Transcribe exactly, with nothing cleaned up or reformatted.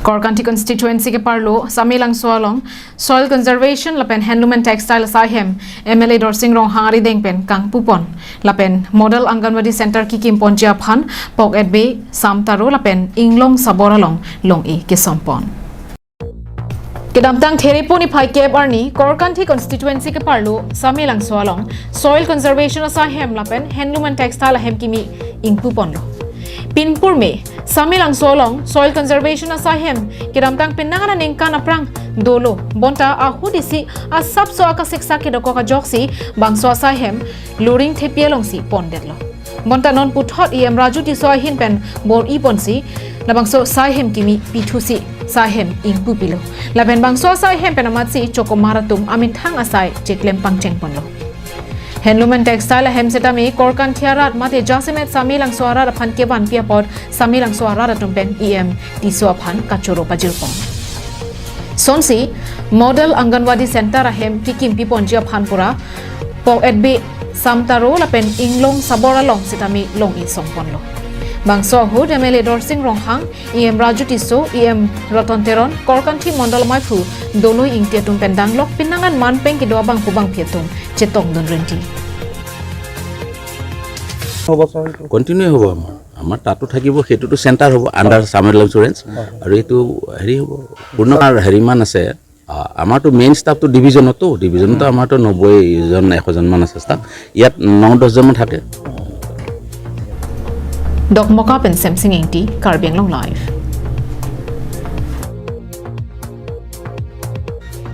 Korkanthi constituency keparlo Samelangso along Soil Conservation lapen Handloom and Textile asai ahem M L A Dorsing Ronghang arideng pen kangpupon lapen Model Anganwadi Center kikimponji aphan Pok Etbe, Samtaro lapen Inglong Sabor along long-i kesompon. Kedamtang Therepo niphai kep arni Korkanthi constituency keparlo Samelangso along Soil Conservation asai ahem lapen Handloom and Textile ahem kimi ingpuponlo. Pinpur me Samelangso along Soil Conservation asai ahem kedamtang penang aningkan aphrang dolo, bonta ahut isi asapso akasiksak kedokok ajoksi bangso asai ahem luring thepi alongsi pondetlo. Bonta non puthot E M Raju Tisso ahin pen bor-iponsi labangso asai ahem kimi pithusi asai ahem ingpupilo. Lapen bangso asai ahem pen amatsi chokomar atum amethang asai cheklem pangchengponlo. Handloom and Textile ahem setame Korkanthi arat mate jasemet Samelangso arat aphan kevanpi apot Samelangso arat atum pen E M Tisso aphan kachoro pajirpon. Sonsi Model Anganwadi Center ahem kikimpiponji aphan pura Pok Etbe, Samtaro lapen Inglong Sabor along setame long-i songponlo. Bangso ahut M L A Dorsing Ronghang, E M Raju Tisso, E M Ratan Teron, Korkanthi Mondol Maiphu Doloi Ingti atum pen danglok penang an manpeng kedo abangphu bangphi atum chetongdun renti. হ'ব ছাৰ এইটো কণ্টিনিউ হ'ব আমাৰ আমাৰ তাতো থাকিব সেইটোতো চেণ্টাৰ হ'ব আণ্ডাৰ চামেল ইঞ্চুৰেঞ্চ আৰু এইটো হেৰি হ'ব পূৰ্ণ আমাৰ হেৰিমান আছে আ, আমাৰতো মেইন ষ্টাফটো ডিভিজনতো ডিভিজনতো আমাৰতো নব্বৈজন এশজনমান আছে ষ্টাফ ইয়াত ন দহজনমান থাকে Dokmoka pen Semsing Ingti, Karbi Anglong Live.